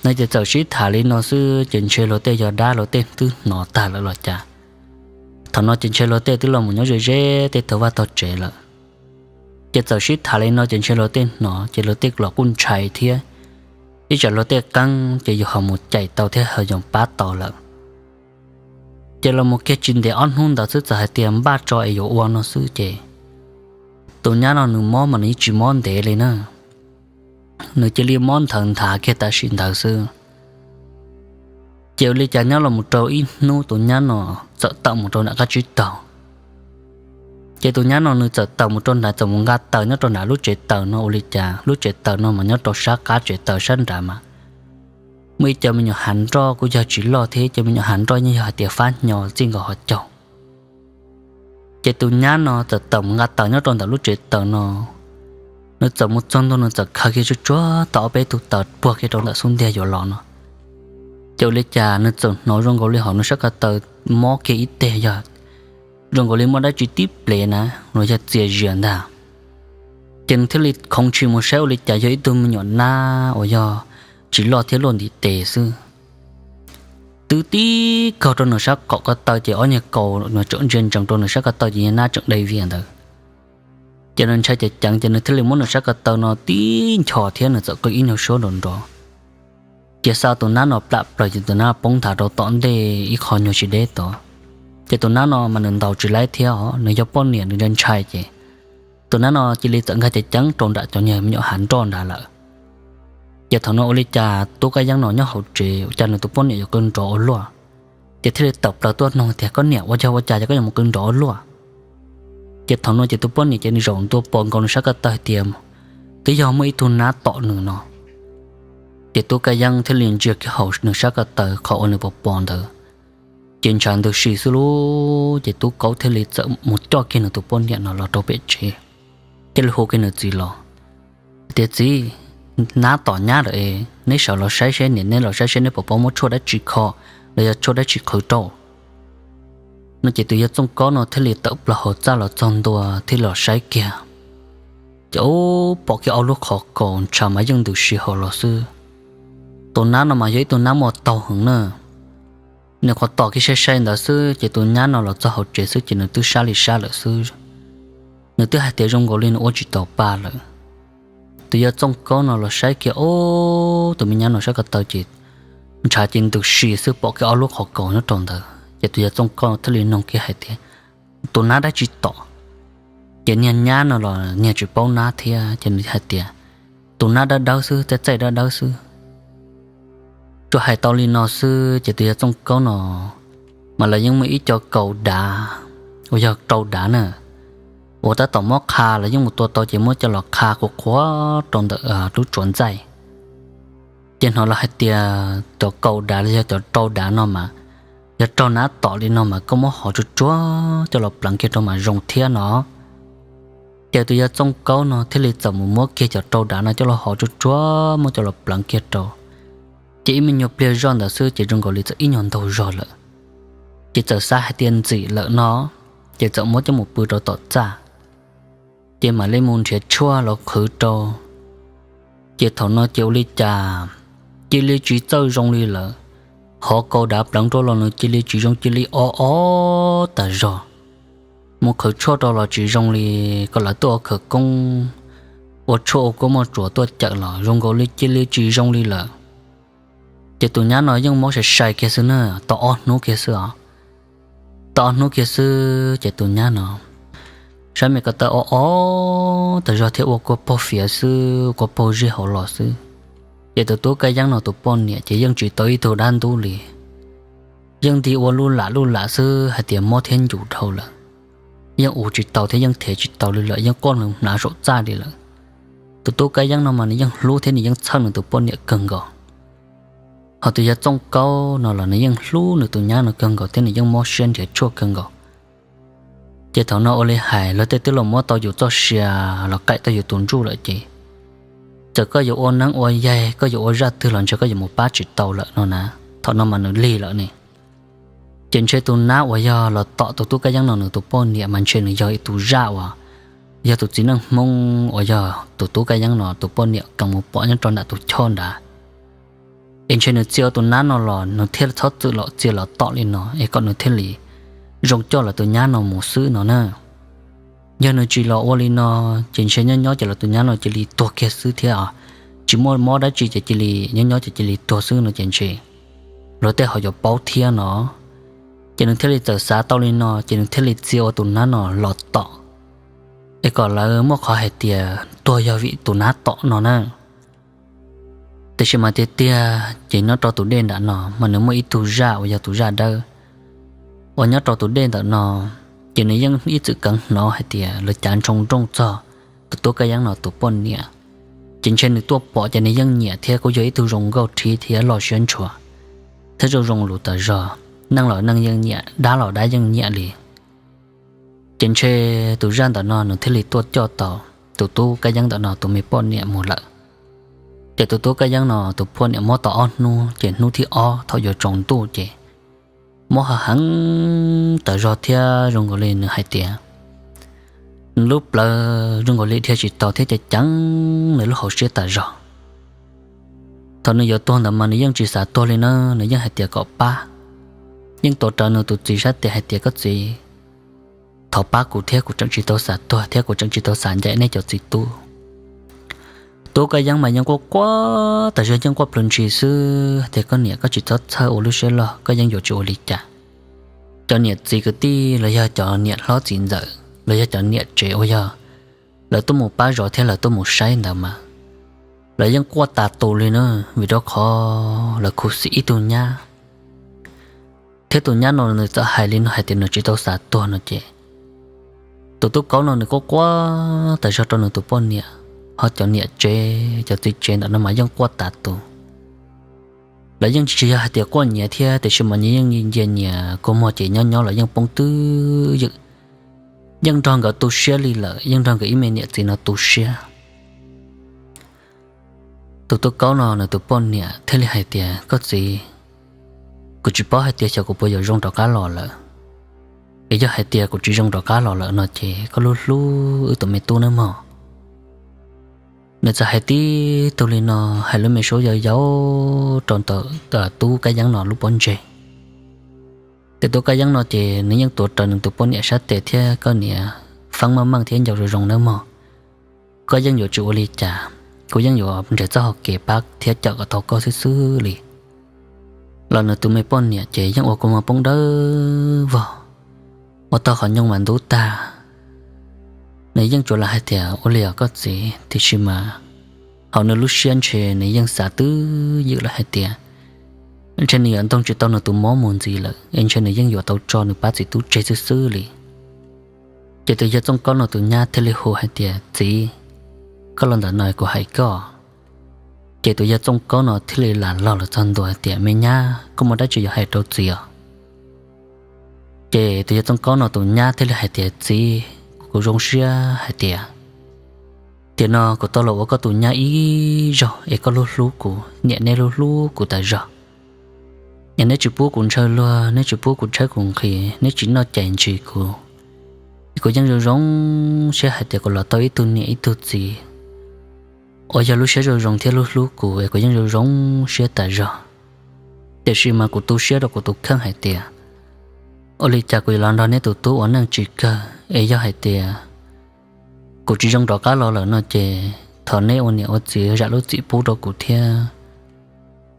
No ces txawm sib tham li no xwb ces ntshe luag tej yog dab luag tej twb hnov tag lawm los cas. Thaum no ces ntshe luag tej twb los mus nyob ze ze tej tog vaj tog tsev lawm. Ces txawm sib tham li no ces ntshe luag tej hnov ces luag tej los kuj ntshai thiab, ib tsam luag tej qeeb ces yus ho mus cais tau thiab ho yus pab tau lawm. Ces los mus kiag tsis ntev ob hnub ntawd xwb txawm hais tias npaj tso es yuav ua no xwb ces tus nyab no nws mob mas nws yeej tsis mob ntev li na, nws cia li mob nthawv nthav kiag tam sim ntawd xwb. Ces ua li cas nyob los mus rau ib hnub tus nyab no txawm tawm mus rau nram qab tsib taug. Ces tus nyab no nws txawm tawm mus rau nrad, txawm mus nqa taws nyob rau nrad lub tsev taws no, ua li cas lub tsev taws no mas nyob rau sab qab tsev taws sab nrad mas muaj ib co me nyuam hav nroj kuj yog tsis loj thiab, ib co me nyuam hav nroj yeej yog hais tias fab hnyo txij nkaus hauv caug. Ces tus nyab no txawm tawm mus nqa taws nyob rau ntawm lub tsev taws no, nws txawm mus txog ntua nws txawm khaws kiag tsuag tsuag tau ob peb tug taws puag kiag rau ntawm xub ntiag yuav los no. Ces ua li cas nws txawm hnov zoo nkaus li hauv nws sab ko taw mob kiag ib teg, yog zoo nkaus li muaj dab tsi tib plev na, los yog txias zias ntag. Ces nws thiaj li khoov tshis mus saib ua li cas yog ib tug me nyuam nab uas yog tsis loj thiab luaj ntiv tes xwb, twb tib kaug rau nws sab qaum ko taw ces ob nyuag kaus nws tseem ntsia ntsoov rau nws sab ko taw ces yog nab tseem dai vias ntawd. Ces nws ntshai ceev ceev ces nws thiaj li muab nws sab ko taw no tib nchos thiab nws txawm qw ib nyuag suab nrov nrov. Ces xa tus nab no plam plaws ces tus nab poob nthav rau tom ntej ib qho nyuag tsis deb tod. Ces tus nab no mas nws ntaus tsis laib thiab os, nws yog poj niam nws ntshai ntshai ces tus nab no cia li txawm nkag ceev ceev rau nram cov niag me nyuam hav nroj nrad lawm. Ces thaum no ua li cas Tub Kab Yeeb no nyob hauv tsev, ua cas nws tus poj niam yuav qw nrov ua luaj. Ces thiaj li tawm plaws tuaj nug tias, Koj niam, ua yog ua cas koj yuav mus qw nrov ua luaj? Ces thaum no ces tus poj niam ces nws zaum ntua pom nkaus nws sab ko taw hais tias twb yog muaj ib tug nab tom nws no. Ces Tub Kab Yeeb thiaj li ntsia kiag hauv nws sab ko taw qhov uas nws pom pom ntawd, ces ntshav ntws si xwb lub. Ces Tub Kaub thiaj li txawm mus coj kiag nws tus poj niam no los rau pem tsev, thiaj li hu kiag nws txiv los tias, Txiv, nab tom nyab lawm es neb sawv los saib seb, niam neb los saib seb neb puas paub muab tshuaj dab tsi kho los yog tshuaj dab tsi qhwv rau no. Ces tus yawg Txooj Kaub no thiaj li tawm plaws hauv txaj los txog ntua thiaj los saib kiag, ces ub, pom kiag ob lub qhov kaus ntshav mas yeej ntws si hauv los xwb. Tus nab no mas yog ib tug nab muaj taug heev na. Nws qhuav tom kiag sai sai ntawd xwb ces tus nyab no los txog hauv tsev xwb ces nws twb sab li sab lawm xwb. Nws twb hais tias zoo nkaus li nws ua tsis taus pa lawm. Tus yawg Txooj Kaub no los saib kiag, ub, tus me nyab no sab ko taw ces ntshav ces ntws si xwb, pom kiag ob lub qhov kaus nyob rau ntawd. Ces tus yawg Txooj Kaub no thiaj li nug kiag hais tias, Tus nab dab tsi tom? Ces niag nyab no los niag tsis paub nab thiab ces nws hais tias, Tus nab dawb dawb xwb, tej txaij dawb dawb xwb. Tsuas hais tau li no xwb ces tus yawg Txooj Kaub no mas lawv yeej muaj ib co kaus dav uas yog rau dav na, uas tab tom muab qha, lawv yeej mus tua tau ces muab coj los qha qhuav qhuav rau ntawm lub tsuas ntxaij. Ces hnov lawv hais tias cov kaus dav los yog cov rau dav no mas yog raug nab tom li no mas koj muab hov tsuag tsuag coj los pleev kiag rau mas zoo thiab no. Ces tus yawg Txooj Kaub no thiaj li txawm mus muab kiag cov rau dav no coj los hov tsuag tsuag muab coj los pleev kiag rau. Ces ib me nyuag pliag zoj ntawd xwb ces zoo nkaus li txawm ib nyuag ntaug zog lawm. Ces txawm xav hais tias ntxim lawm no, ces txawm muab coj mus pw rau tom txaj, ces mam li mus nrhiav tshuaj los qhwv rau. Ces thaum no ces ua li cas cia li tsis txawj zoo li lawm. Hov kaus dav pleev rau los nws cia li tsis zoo, cia li o o tas zog. Mus qhwv tshuaj rau los tsis zoo li, kom lawv tuaj ua khawv koob, ua tshuaj ua kua muaj tsuas tuaj cawm los zoo nkaus li cia li tsis zoo li lawm. Ces tus nyab no yeej mob sai sai kiag xwb na, tau ob hnub kiag xwb os. Tau ob hnub kiag xwb ces tus nyab no sab me ko taw o o tas zog thiab ua kua paug fiav xwb, kua paug zij hauv los xwb. Ces tus tub Kab Yeeb no tus poj niam ces yeej tsis tau ib tug dab ntub li, yeej nti ua luj lam luj lam xwb hais tias mob thiab ncu dhau lawm. Yeej ua tsis tau thiab yeej thev tsis tau li lawm, yeej quaj hnav saum txaj li lawm. Tus tub Kab Yeeb no mas nws yeej hlub thiab nws yeej txhawj nws tus poj niam kawg nkaus. Ho tus yawg Txooj Kaub no los nws yeej hlub nws tus nyab no kawg nkaus thiab nws yeej mob siab nrhiav tshuaj kawg nkaus. Ces thaum no ua li hais, luag tej twb los muab tau yus txoj sia los qaim tau yus tus ntsuj lawm ces, txawm koj yuav ua neeb ua yaig, koj yuav ua zaj twg los ntshe koj yuav mus pab tsis tau lawm no na. Thaum no mas nws lig lawm ne. Ces ntshe tus nab uas yog los tom tus tub Kab Yeeb no nws tus poj niam mas ntshe nws yog ib tus zaj uas yog tus txiv neej Hmoob uas yog tus tub Kab Yeeb no tus poj niam kheev mus pom nyob rau nram tus choj nrad. Es ntshe nws txia ua tus nab no los nws thiaj txhob txwm los txia los tom li no es kom nws thiaj li zoo coj lawv tus nyab no mus xwb no na. Yog nws tsis los ua li no, ces ntshe nyob nyob ces lawv tus nyab no cia li tuag kiag xwb thiab os. Tsis muaj mob dab tsi ces cia li nyob nyob ces cia li tuag xwb no ces ntshe luag tej ho yuav paub thiab no. Ces nws thiaj li txawm xav tau li no ces nws thiaj li txia ua tus nab no los tom, es kom lawv muaj qhov hais tias tuag yog vim tus nab tom no na. Tiam sis mas tiag tiag ces nyob rau tus dej nram no mas nws muaj ib tug zaj uas yog tus zaj dawb uas nyob rau tus dej ntawm no, ces nws yeej ib txwm kheev hnov hais tias lawv cav ntshoo nrooj txog tus tub Kab Yeeb no tus poj niam. Ces ntshe nws tuaj pom ces nws yeej nyiam thiab kuj yog ib tug zoo nkauj thiab loj siab ntshua thiab zoo zoo lus tas zog, neej los neej yeej nyiam, dab los dab yeej nyiam li. Ces ntshe tus zaj ntawm no nws thiaj li tuaj coj tau tus tub Kab Yeeb ntawm no tus me poj niam mus lawm. Ces tus tub Kab Yeeb no tus poj niam mob tau ob hnub ces hnub thib ob thaum yuav tsaus ntuj ces mob heev heev tas zog thiab zoo nkaus li nws hais tias nws lub plawv zoo nkaus li dhia tsis tau thiab ceev ceev nws lub hauv siab tas zog. Thaum nws yuav tuag ntawd mas nws yeej tsis xav tuag li na, nws yeej hais tias kom pab, yeej tuav rawv nws tus txiv sab tes hais tias koj txiv, thov pab kuv thiab, kuv tseem tsis tau xav tuag thiab kuv tseem tsis tau xav ncaim nej cov txiv tub. Tub Kab Yeeb mas yeej quaj quaj tas zog, yeej quaj plhws ntshis xwb tias koj niam, koj tsis txhob txhawj ua lub siab loj, koj yeej yuav tsis ua li cas. cov niam txiv kwv tij los yog cov niam hlob txiv ntxawm los yog cov niam tsev uas yog lawv tuaj mus pab zov thiab lawv tuaj mus saib ntawd mas lawv yeej quaj tas tus li na, vim rau qhov lawv khuv xim ib tug nyab. Thiab tus nyab no nws txawm hais li no hais tias nws tsis tau xav tuag no ces tus tub Kaub no nws quaj quaj tas zog rau nws tus poj niam, ho cov niam tsev cov txiv tsev ntawm no mas yeej quaj tas tus. Lawv yeej tsis yog hais tias quaj nyiav thiab, tiam sis mas nyias yeej ncia nyias kua muag ces nyob nyob los yeej poob twj ywm, yeej nrog nkawd tu siab li lawm, yeej nrog nkawd ib me niam txiv no tu siab. Tus tub Kaub no nws tus poj niam thiaj li hais tias, koj txiv, kuv tsis paub hais tias xyov kuv puas yuav zoo rov qab los lawm. Es yog hais tias kuv tsis zoo rov qab los lawm no ces koj hlub hlub wb tus me tub nawb mog. Nws txawm hais tib tug li no, hais lub me suab yau yau rau ntawm tub Kab Yeeb no lub pob ntseg. Ces tub Kab Yeeb no ces nws yeej tuav rawv nws tus poj niam sab tes thiab, koj niam, feeb meej meej thiab nco zoo zoo nawb mog. Koj yeej yuav tsis ua li cas, kuv yeej yuav nrhiav txoj hau kev pab thiab cawm kom tau koj xwb xwb li. Los nws tus me poj niam ces yeej ua kua muag poob dawb vog, ua tau qhov nyooj mas ntub tag. Nws yeej tsuas lam hais tias ua li os koj txiv, tiam sis mas hauv nws lub siab ntshe nws yeej xav twj ywm lawm hais tias ntshe nws yuav ntoog tsis tau nws tus mob mus ntxiv lawm es ntshe nws yeej yuav tau tso nws pab txiv tub tseg xwb xwb li. Ces tus yawg Txooj Kaub no tus nyab thiaj li hu hais tias, txiv, koj los ntawm no kuv hais koj. Ces tus yawg Txooj Kaub no thiaj li lam los los txog ntua hais tias, me nyab, koj muaj dab tsi yuav hais rau txiv os? Ces tus yawg Txooj Kaub no tus nyab thiaj li hais tias, txiv, kuv zoo siab hais tias tiam no kuv tau los ua koj tus nyab ib zaug es koj hlub hlub kuv, niam neb hlub hlub kuv tas zog. Es neb tsis pub kuv ntshaw luag, neb tsis pub kuv tshaib kuv nqhis, neb tsis noj cais ntsis kuv. Es kuv yeej zoo zoo siab hais tias kuv los tau ib tug niam ib tug txiv uas yog lub siab zoo zoo thiab hlub hlub kuv, es kuv yeej zoo zoo siab tas zog. Tiam sis mas kuv tu siab rau kuv tus kheej hais tias ua li cas kuv yuav los nrog neb tus tub ua neej tsis kawg, es yog hais tias kuv tsis zoo rov qab los lawm no ces thov neb ua niam ua txiv zam lub txim pub rau kuv thiab.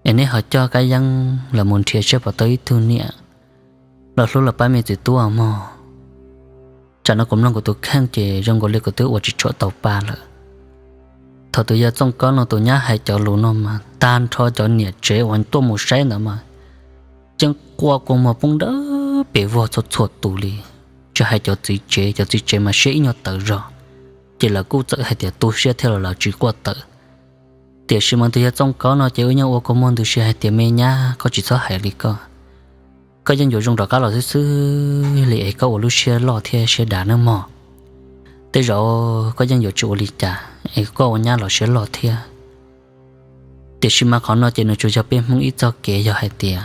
Es neb ho coj Kab Yeeb los mus nrhiav saib puas tau ib tug niam los hlub los pab me txiv tub mog. Tsam no kuv mloog kuv tus kheej ces zoo nkaus li kuv twb ua tsis tshua tau pa lawm. Thaum tus yawg Txooj Kaub no tus nyab hais cov lus no mas tag nrho cov niam tsev uas tuaj mus saib ntawd mas yeej quaj kua muag poob dawb pes vog txhua txhua tus li. Tsis hais cov txiv tsev, cov txiv tsev mas siab ib nyuag tawv zog, ces lawv kuj txawm hais tias tu siab thiab los lawv tsis quaj tawm. Tiam sis mas tus yawg Txooj Kaub no ces wb yeej ua kua muag ntws si hais tias, me nyab, koj tsis txhob hais li koj. Koj yeej yuav zoo rov qab los xwb xwb li es koj ua lub siab loj thiab siab dav nawb mog. Tej zaum koj yeej yuav tsis ua li cas es koj ua nyab los siab loj thiab. Tiam sis mas qhov no ces nws tsuas yog peb Hmoob ib txoj kev, yog hais tias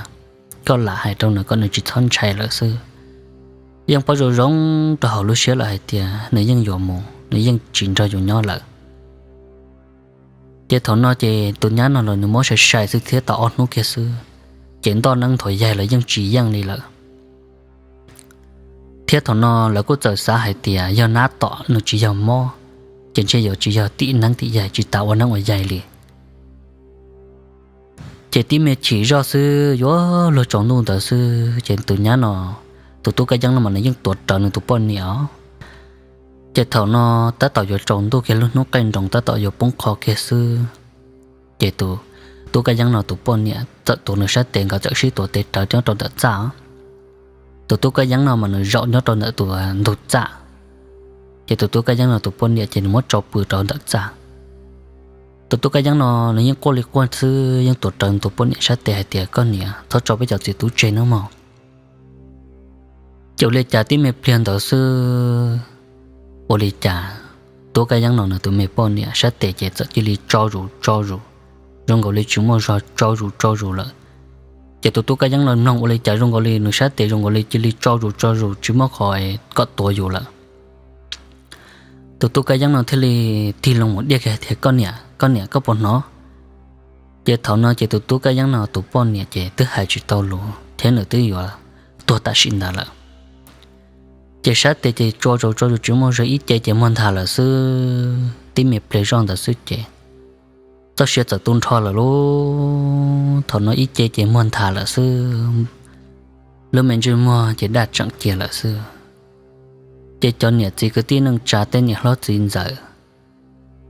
koj lam hais rau nws kom nws tsis txhob ntshai lawm xwb. Yeej paub zoo zoo rau hauv lub siab lawm hais tias nws yeej yuav mus, nws yeej tsis nrog yus nyob lawm. Ces thaum no ces tus nyab no los nws muab sai sai xwb thiab tau ob hnub kiag xwb, ces ntoj neeb nthuav yaig los yeej tsis yeej li lawm. Thiab thaum no lawv kuj txawm xav hais tias yog nab tom nws tsis yog mob, ces ntshe yuav tsis yog tim neeb tim yaig, tsis tas ua neeb ua yaig li. Ces tib me chim zoj xwb yuav luag tsaus ntuj ntawd xwb ces tus nyab no, tus tub Kab Yeeb no mas nws yeej tuav rawv nws tus poj niam os. Ces thaum no tab tom yuav tsaus ntuj kiag, lub hnub qaij nroos tab tom yuav poob qho kiag xwb, ces tus tub Kab Yeeb no tus poj niam txawm tuav nws sab tes, nkawd txawm sib tuav tes rawv nyob rau ntawm txaj. Tus tub Kab Yeeb no mas nws zaum nyob rau ntawm tus ntug txaj, ces tus tub Kab Yeeb no tus poj niam ces nws muab tso pw rau ntawm txaj. Tus tub Kab Yeeb no nws yeej quaj li quaj xwb, yeej tuav rawv tus poj niam sab tes hais tias, koj niam, txhob tso peb cov txiv tub tseg nawb mog. Ces ua li cas tib me pliag ntawd xwb, ua li cas tub Kab Yeeb no nws tus me poj niam sab tes ces txawm cia li tso zus tso zus, zoo nkaus li tsis muaj zog, tso zus tso zus lawm. Ces tus tub Kab Yeeb no mloog ua li cas zoo nkaus li nws sab tes zoo nkaus li cia li tso zus tso zus tsis muaj qhov kom tuav yus lawm. Tus tub Kab Yeeb no thiaj li tig loo mus diaj kiag tias, koj niam, koj niam, koj puas hnov? Ces thaum no ces tus tub Kab Yeeb no tus poj niam ces twb hais tsis tau lus thiab nws twb yuav tuag tam sim ntawd lawm. Ces sab tes ces tso zus tso zus tsis muaj zog, ib ce ces muag nthav lawm xwb, tib me pliag zoj ntawd xwb ces txoj sia txawm tu nrho lawm lauj. Thaum no ib ce ces muag nthav lawm xwb, Lub me ntsej muag ces daj tseem cia lawm xwb. Ces cov niam txiv kwv tij neej tsa tej niam hlob txiv ntxawm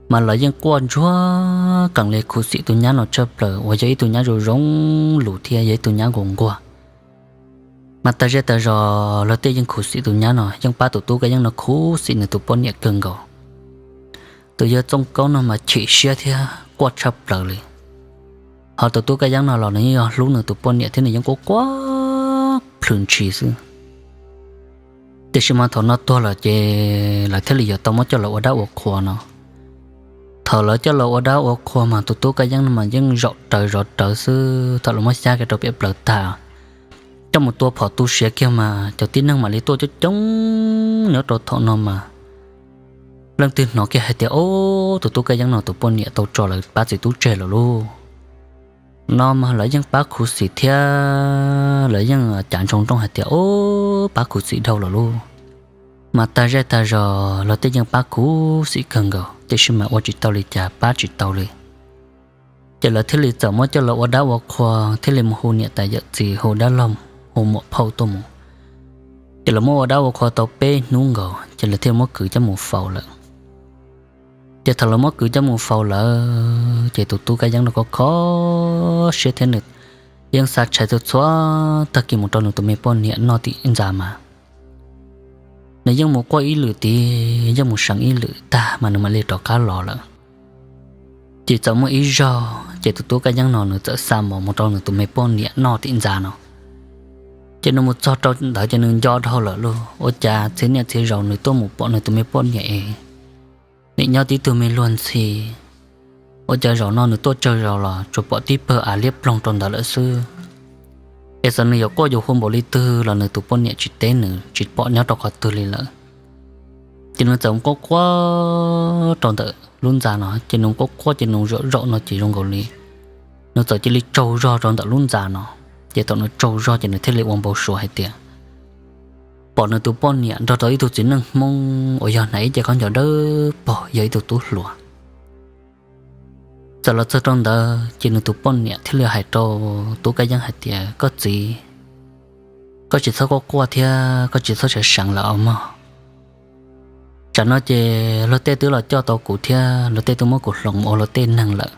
mas lawv yeej quaj ntsuag qees li khuv xim tus nyab no tshaj plaws uas yog ib tug nyab zoo zoo lus thiab yog ib tug nyab nquag nquag. Mas tag zej tag zos los tej yeej khuv xim tus nyab no, yeej pab tus tub Kab Yeeb no khuv xim nws tus poj niam kawg nkaus. Tus yawg Txooj Kaub no mas chim siab thiab quaj tshaj plaws li. Ho tus tub Kab Yeeb no los nws yeej yog hlub nws tus poj niam thiab nws yeej quaj quaj plhws ntshis xwb. Tiam sis mas thaum no tuag lawm ces lawv thiaj li yuav tau muab coj los ua dab ua qhua no. Thaum lawv coj los ua dab ua qhua mas tus tub Kab Yeeb no mas yeej zaum rawv zov rawv xwb. Thaum lawv muab xyab kiag rau pem plaws tag, coj mus tua phom tu siav kiag mas cov tib neeg mam li tuaj coob coob nyob rau thaum no mas leej twg hnov kiag hais tias, Ob, tus tub Kab Yeeb no tus poj niam tau tso lawv pab txiv tub tseg lawm lauj. No mas lawv yeej pab khuv xim thiab lawv yeej cav ntsoov nrooj hais tias, Ob, pab khuv xim dhau lawm lauj. Mas tag zej tag zos los tej yeej pab khuv xim kawg nkaus, tiam sis mas ua tsis tau li cas, pab tsis tau li. Ces lawv thiaj li txawm muab coj los ua dab ua qhua, thiaj li mus hu niam tais yawm txiv, hu dab laug, hu muam phauj tuaj mus. Ces lawv muab ua dab ua qhua tau peb hnub nkaus ces lawv thiaj muab kwv coj mus faus lawm. Ces thaum lawv muab kwv coj mus faus lawm ces tus tub Kab Yeeb no kho kho siab thiab nws yeej xa tshais txhua txhua tag kis mus rau nws tus me poj niam noj tim ntxa mas nws yeej mus quaj ib lwm tid, yeej mus seev ib lwm tag mas nws mam li rov qab los lawm. Ces txawm muaj ib zaug ces tus tub Kab Yeeb no nws txawm xa mov mus rau nws tus me poj niam noj tim ntxa no. Ces nws mus txog rau ntawd ces nws nco dhau lawm lauj. Ua cas txhia niaj txhia zaus nws tuaj mus pom nws tus me poj niam es nim nyob tib tug me luag ntxhi, ua cas zaum no nws tuaj tsawg zaus los tsuas pom tib pawg av liab ploog rau ntawd lawm xwb. Es txawm nws yuav quaj yuav hu npaum li twg los nws tus poj niam tsis teb nws, tsis pom nyob rau qhov twg li lawm. Ces nws txawm quaj quaj rau ntawm lub ntxa no, ces nws quaj quaj ces nws zaum zaum no ces zoo nkaus li nws txawm cia li tsaug zog rau ntawm lub ntxa no. Ces thaum nws tsaug zog ces nws thiaj li ua npau suav hais tias pom nws tus poj niam nrog rau ib tug txiv neej Hmoob uas yog hnav ib ce khaub ncaws dawb paug, yog ib tug tub hluas. Txawm los txog rau ntawd ces nws tus poj niam thiaj li hais rau tub Kab Yeeb hais tias, Koj txiv, koj tsis txhob quaj quaj thiab koj tsis txhob seev seev lawm os mog. Tsam no ces luag tej twb los coj tau kuv thiab luag tej twb muab kuv hloov mus ua luag tej neeg lawm.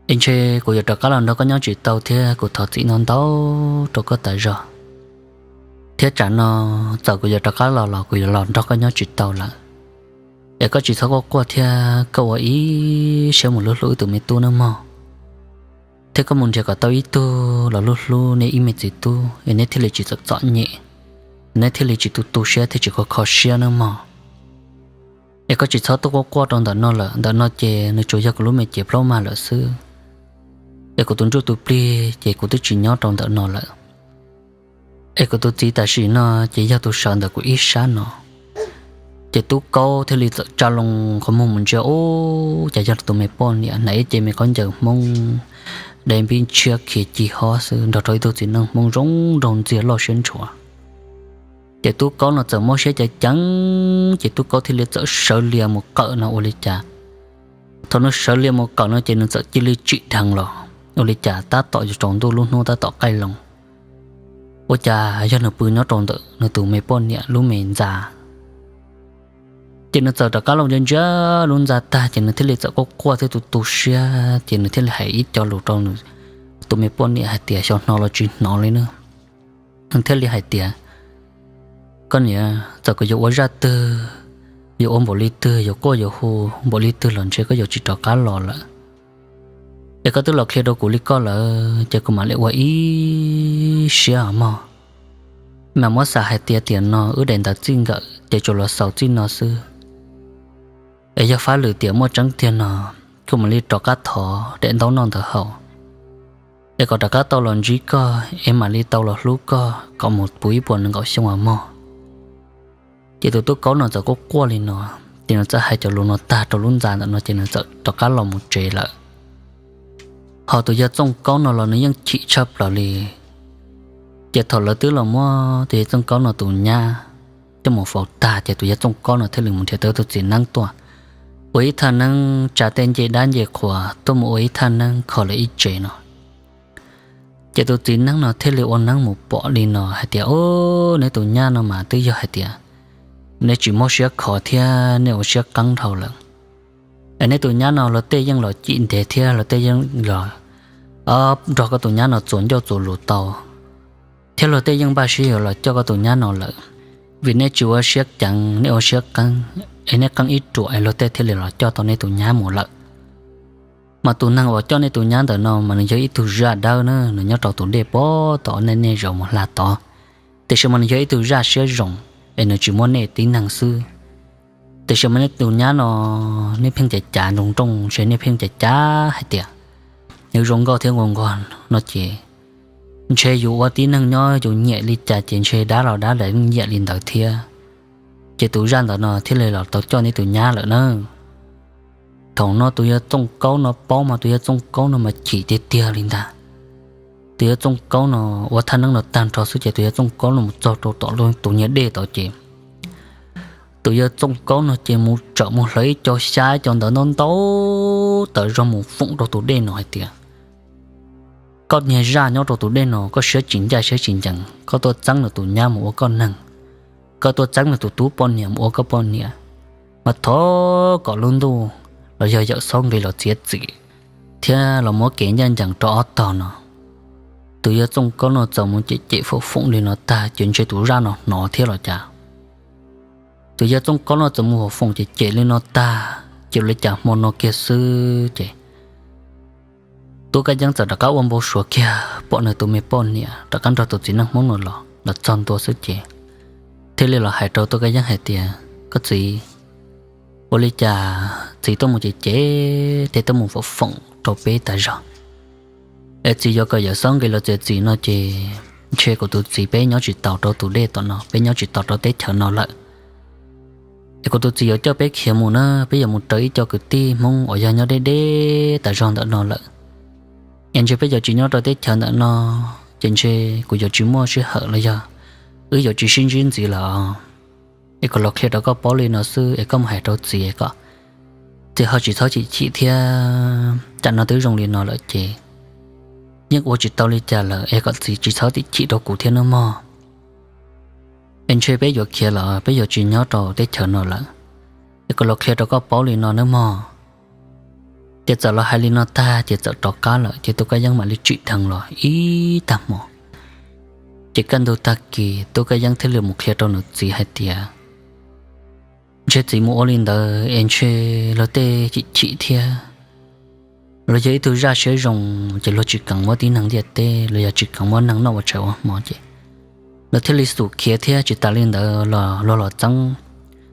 Es ntshe kuv yuav rov qab los nrog koj nyob tsis tau thiab kuv thov txim ntau ntau rau koj tas zog. Thiab tsam no txawm kuv yuav rov qab los los kuv yuav los nrog koj nyob tsis tau lawm. Es koj tsis txhob quaj quaj thiab koj ua ib siab mus hlub hlub wb tus me tub nawb mog. Thiab koj mus nrhiav kom tau ib tug los hlub hlub nej ib me txiv tub es nej thiaj li tsis txom txom nyem, nej thiaj li tsis tu tu siab thiab tsis kho kho siab nawb mog. Es koj tsis txhob tuaj quaj quaj rau ntawm no lawm, ntawm no ces nws tsuas yog kuv lub me cev plaub mag lawm xwb. Es kuv tus ntsuj tus plig ces kuv twb tsis nyob rau ntawm no lawm. Es kuv tus txiv tam sim no ces yog tus sawv ntawm kuv ib sab no. Ces tub Kaub thiaj li txawm tsa loo qhov muag mus ntsia, ub, cas yog tus me poj niam hnav ib ce me khaub ncaws Hmoob, dai npib ntshiab khiav ci hob xwb nrog rau ib tug txiv neej Hmoob zoo nraug ntxiag loj siab ntshua. Ces tub Kaub no txawm mob siab ceev ceev, ces tub Kaub thiaj li txawm sawv lias mus qawm no ua li cas. Thaum nws sawv lias mus qawm no ces nws txawm cia li tsim dheev los ua li cas tab tom yuav tsaus ntuj lub hnub tab tom qaij loo. Ua cas yog nws pw nyob rau ntawm nws tus me poj niam lub me ntxa. Ces nws txawm rov qab los ntsia ntsia lub ntxa tag ces nws thiaj li txawm quaj quaj thiab tu tu siab ces nws thiaj li hais ib co lus rau nws tus me poj niam hais tias, xyov hnov los tsis hnov li na. Nws thiaj li hais tias, koj niam, txawm kuv yuav ua zaj twg, yuav ua npaum li twg, yuav quaj yuav hu npaum li twg los ntshe koj yuav tsis rov qab los lawm. Es koj twb los qhia rau kuv li koj lawm ces kuv mam li ua ib siab os mog. Mas muab xav hais tias tiam no wb daim ntawv txij nkawm ces tsuas los xaus txij no xwb. Es yog fab lwm tiam muaj tseeb tiag no, kuv mam li rov qab thov daim ntaub noj ntawd haus, es kom rov qab tau los ntsib koj es mam li tau los hlub koj kom mus puv ib puas nees nkaum xyoo os mog. Ces tus tub Kaub no txawm quaj quaj li no, ces nws txawm hais cov lus no tag rau lub ntxa ntawm no ces nws txawm rov qab los mus tsev lawm. Ho tus yawg Txooj Kaub no los nws yeej chim tshaj plaws li. Ces thaum lawv twb los muab tus yawg Txooj Kaub no tus nyab coj mus faus tag ces tus yawg Txooj Kaub no thiaj li mus nrhiav tau tus txiv neeb tuaj ua ib thaj neeb tsa tej ncej dab ncej qhuas tuaj mus ua ib thaj neeb kho lawv ib tsev no. Ces tus txiv neeb no thiaj li ua neeb mus pom li no hais tias, Au, neb tus nyab no mas twb yog hais tias neb tsis muab siab kho thiab neb ua siab qeeb dhau lawm, es neb tus nyab no luag tej yeej los cim ntev thiab luag tej yeej los nrog koj tus nyab no txuas ncauj txuas lus tau, thiab luag tej yeej npaj siab yuav los coj koj tus nyab no lawm. Vim neb tsis ua siab ceev, neb ua siab qeeb, es neb qeeb ib ruam es luag tej thiaj li los coj tau neb tus nyab mus lawm. Mas tus neeg uas coj neb tus nyab ntawm no mas nws yog ib tug zaj dawb na, nws nyob rau tus dej pem tom nej nej zaum mus hla tod. Tiam sis mas nws yog ib tug zaj siab zoo, es nws tsis muab nej tib neeg xwb. Tiam sis mas nej tus nyab no, nej pheej cav cav nroo nroo, ntshe nej pheej cav cav hais tias nws zoo nkauj thiab nquag nquag no ces ntshe yus ua tib neeg nyob yus nyiam li cas ces ntshe dab los dab lawv nyiam li ntawd thiab. Ces tus zaj ntawd no thiaj li los tau coj neb tus nyab lawm na. Thaum no tus yawg Txooj Kaub no paub mas tus yawg Txooj Kaub no mas chim tiag tiag li ntag. Tus yawg Txooj Kaub no ua thaj neeb no tag nrho xwb ces tus yawg Txooj Kaub no mus txog rau tom tus niag dej tod ces tus yawg Txooj Kaub no ces mus tsawm mus hlawv ib co xyab ib co ntawd ntau ntau tawm zog mus foom rau tus dej no hais tias, Koj niag zaj nyob rau tus dej no, koj siab tsis ncaj siab tsis ncees, koj tuaj txeeb nws tus nyab mus ua koj neeg, koj tuaj txeeb nws tus tub poj niam mus ua koj poj niam, mas thov kom lub ntuj los yog Yawm Xob Nqi los txiav txim thiab los muab kev ncaj ncees rau ob tog no. Tus yawg Txooj Kaub no txawm mus cem cem foom foom li no tag ces ntshe tus zaj no hnov thiab los cas. Tus yawg Txooj Kaub no txawm mus foom foom cem cem li no tag ces ua li cas hmo no kiag xwb ces Tub Kab Yeeb txawm rov qab ua npau suav kiag pom nws tus me poj niam rov qab nrog tus txiv neej Hmoob no los los txog ntua xwb ces thiaj li los hais rau Tub Kab Yeeb hais tias, Koj txiv, ua li cas txiv tuaj mus cem cem thiab tuaj mus foom foom rau peb tas zog? Es txiv yuav kom Yawm Xob Nqi los txiav txim no ces ntshe kuv tus txiv peb nyob tsis taus rau tus dej tom no, peb nyob tsis taus rau teb chaws no lawm. Es kuv tus txiv yuav coj peb khiav mus na, peb yuav mus raws ib co kwv tij Hmoob uas yog nyob deb deb tas zog ntawm no lawm. Es ntshe peb yuav tsis nyob rau teb chaws ntawm no, ces ntshe kuv yuav tsis muaj sij hawm los yog wb yuav tsis sib ntsib ntxiv lawm. Es kuv los qhia rau koj paub li no xwb es koj mus hais rau txiv kom txiv ho tsis txhob chim chim thiab. Tam no twb zoo li no lawm ces yeej ua tsis tau li cas lawm es kom txiv tsis txhob chim chim rau kuv thiab nawb mog. Es ntshe peb yuav khiav lawm, peb yuav tsis nyob rau teb chaws no lawm. Es kuv los qhia rau koj paub li no nawb mog. Ces txawm los hais li no tag ces txawm rov qab lawm ces Tub Kab Yeeb mam li tsim dheev los ib tag hmo. Ces kaj ntug tag kis Tub Kab Yeeb thiaj li mus qhia rau nws txiv hais tias, Ntshe txiv mus ua li ntawd es ntshe luag tej chim chim thiab, luag yog ib tug zaj siab zoo ces luag tsis kheev muab tib neeg ntiaj teb los yog tsis kheev muab neeg noj ua tshav ua hmo ces luag thiaj li xum khiav thiab. Tsis tas li ntawd los luag los txeeb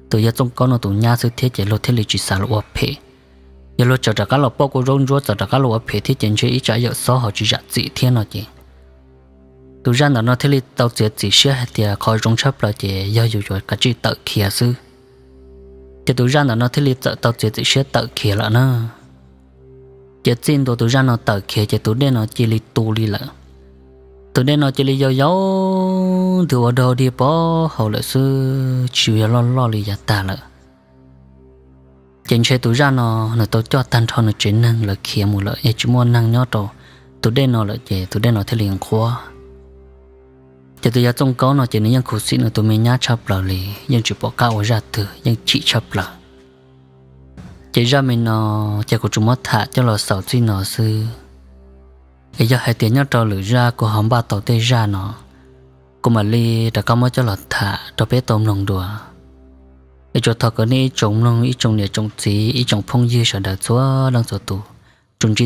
tus yawg Txooj Kaub no tus nyab xwb thiab ces luag thiaj li tsis xav los ua phem. Yog luag txawm rov qab los pauj kuj zaub ntsuab txawm rov qab los ua phem thiab ces ntshe ib tsam Yawm Xob ho tsis zam txim thiab no ces tus zaj ntawm no thiaj li tau txiav txim siab hais tias qhov zoo tshaj plaws ces yog yus yuav kav tsij tawm khiav xwb. Ces tus zaj ntawm no thiaj li txawm tau txiav txim siab tawm khiav lawm na. Ces txij ntua tus zaj no tawm khiav ces tus dej no cia li tu li lawm. Tus dej no cia li yau yau ntws ua dog dig pov hau lawm xwb, tsis yog loj loj li yav tag lawm. Ces ntshe tus zaj no nws tau coj tag nrho nws tsev neeg lawv khiav mus lawm es tsis muaj neeg nyob rau tus dej no lawm ces tus dej no thiaj li nqhuab. Ces tus yawg Txooj Kaub no ces nws yeej khuv xim nws tus me nyab tshaj plaws li, yeej tsis pom qab ua zaj twg, yeej chim tshaj plaws. Ces zaj me no ces kuv tsuas muab tham coj los xaus txij no xwb. Es yog hais tias nyob rau lwm zaj kuv ho npaj tau tej zaj no, kuv mam li rov qab muab coj los tham rau peb tau mloog dua. Es tsuas thov kom nej ib tsoom mloog, ib tsoom niam tsoom txiv, ib tsoom phooj ywg sawv daws txhua leej txhua tus